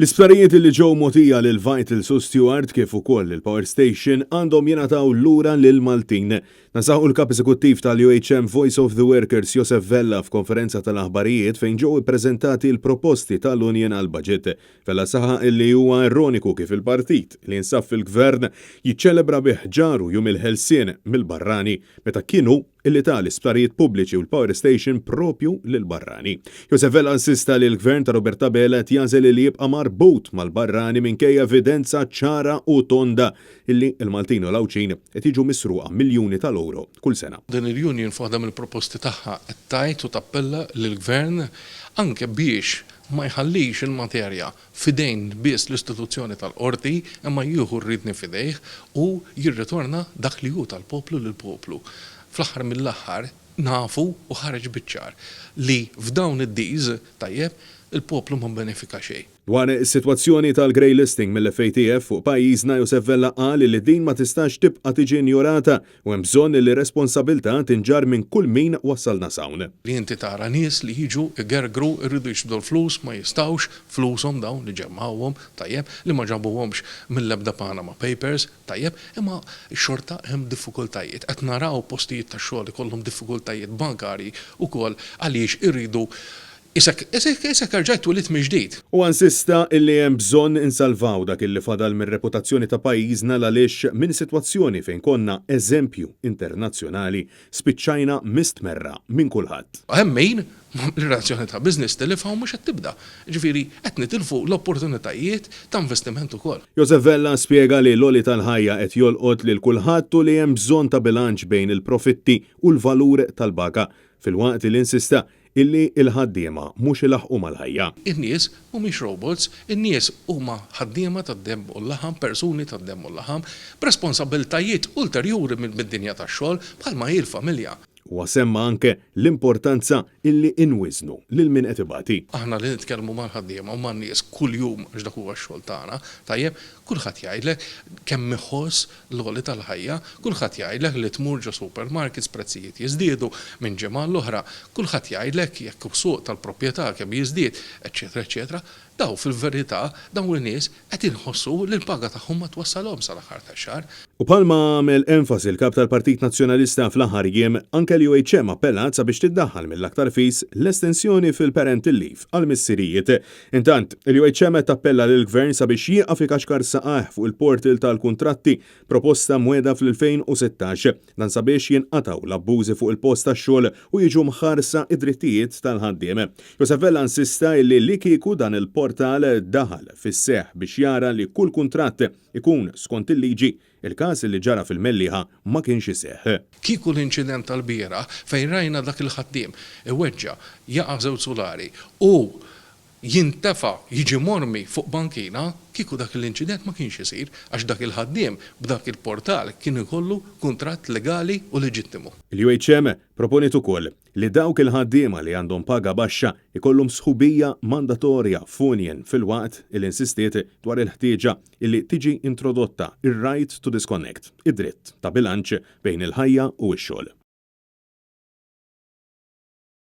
L-isptarijiet li ġew mogħtija lil Vitals u Steward kif ukoll il-Power Station għandhom jingħataw lura lill-Maltin. Dan saħqu l-Kap Eżekuttiv tal-UHM Voice of the Workers Josef Vella f'konferenza tal-aħbarijiet fejn ġew ippreżentati l-proposti tal-union għall-budget. Vella saħaq illi huwa ironiku kif il-partit li jinsab fil-Gvern jiċċelebra bi ħġaru Jum il-Ħelsien mill-barrani meta kien hu illi ta l-isptarijiet pubbliċi u l-power station proprju lill-barrani. Josef Vella insista li l-Gvern ta' Robert Abela qed jagħżel illi jibqa' marbut mal-barrani minkejja evidenza ċara u tonda illi l-Maltin u l-Għawdxin qed jiġu misruqa miljuni tal-ewro kull sena. Din il-union f'waħda mill-proposti tagħha qed tgħid u tappella lill-Gvern anke biex ma jħallix il-materja f'idejn biss l-istituzzjoni tal-Qorti imma jieħu r-riedni f'idejh u jirritorna dak li hu tal-poplu lill-poplu. Fl-aħħar mill-aħħar nafu u ħareġ biċ-ċar li f'dawn id-deals, tajjeb, il-poplu ma bbenefika xejn. Dwar is-sitwazzjoni tal-grey listing mill-FATF fuq pajjiżna Josef Vella qal li din ma tistax tibqa' tiġi injorata U hemm bżonn li r-responsabilità tinġarr minn kull min wassalna s'hawn. Li inti tara nies li jiġu jgergru, iridu jiġbdu l-flus, ma jistgħux, flushom dawn li ġemmgħuhom, tajjeb, li ma ġabuhomx mill-ebda Panama Papers, tajjeb, imma xorta hemm diffikultajiet. Qed naraw postijiet tax-xogħol ikollhom diffikultajiet bankarji wkoll għaliex iridu Isek, isek, isek erġajt twelidt mill-ġdid. Huwa insista illi hemm bżonn insalvaw dak illi fadal mir-reputazzjoni ta' pajjiżna l-għaliex minn sitwazzjoni fejn konna eżempju internazzjonali spiċċajna mistmerra minn kulħadd. Hemm min r-relazzjoni ta' business tilifha u mhux qed tibda. Jiġifieri qed nitilfu l-opportunitajiet ta' investiment ukoll. Josef Vella spjega li l-għoli tal-ħajja qed jolqot lil kulħadd u li hemm bżonn ta' bilanċ bejn il-profitti u l-valur tal-baga filwaqt li insista illi l-ħaddiema mhux ilaħħqu mal-ħajja. In-nies mhumiex robots, in-nies huma ħaddiema tad-demm u l-laħam, persuni tad-demm u l-laħam, b'responsabbiltajiet ulterjuri mid-dinja tax-xogħol, bħalma hi l-familja. Huwa semma anke l-importanza illi inwiżnu lil min qed ibati. Aħna li nitkellmu mal-ħaddiema u man-nies kuljum, għax dak huwa x-xogħol tagħna, tajjeb, kulħadd jgħidlek kemm iħoss l-għoli tal-ħajja, kulħadd jgħidlek li tmur ġo supermarkets prezzijiet jiżdiedu minn ġimgħa għall-oħra, kulħadd jgħidlek jekk hu suq tal-proprjetà kemm jiżdied, eċċetera eċċetera. Dawn fil-verità, dawn in-nies qed inħossu li l-paga tagħhom ma twassalhomx sal-aħħar tax-xahar. U bħalma għamel enfasi l-Kap tal-Partit Nazzjonalista fl-aħħar jiem, anke l-UHM appellat sabiex tiddaħħal mill-aktar fis l-estensjoni fil-parental leave għall-missirijiet. Intant, il-UHM qed tappella lill-Gvern sabiex jieqaf ikaxkar saqajh fuq il-portal tal-kuntratti, proposta mwegħda fl-2016. Dan sabiex jinqatgħu l-abbużi fuq il-post tax-xogħol u jiġu mħarsa d-drittijiet tal-ħaddiem. Josef Vella insista illi li kieku dan il-portal daħal fis-seħħ biex jara li kull kuntratt ikun skont il-liġi, Il-każ li ġara fil-Mellieħa ma kienx iseħħ. Kieku l-inċident tal-bieraħ fejn rajna dak il-ħaddiem iweġġa', jaqa' żewġ sulari u jintefa' jiġi mormi fuq bankina, kieku dak l-inċident ma kienx isir għax dak il-ħaddiem b'dak il-portal kien ikollu kuntratt legali u leġittimu. Il-UHM proponiet ukoll li dawk il-ħaddiema li għandhom paga baxxa jkollhom sħubija mandatorja f'union filwaqt li insistiet dwar il-ħtieġa li tiġi introdotta r-right to disconnect, id-dritt ta' bilanċ bejn il-ħajja u x-xogħol.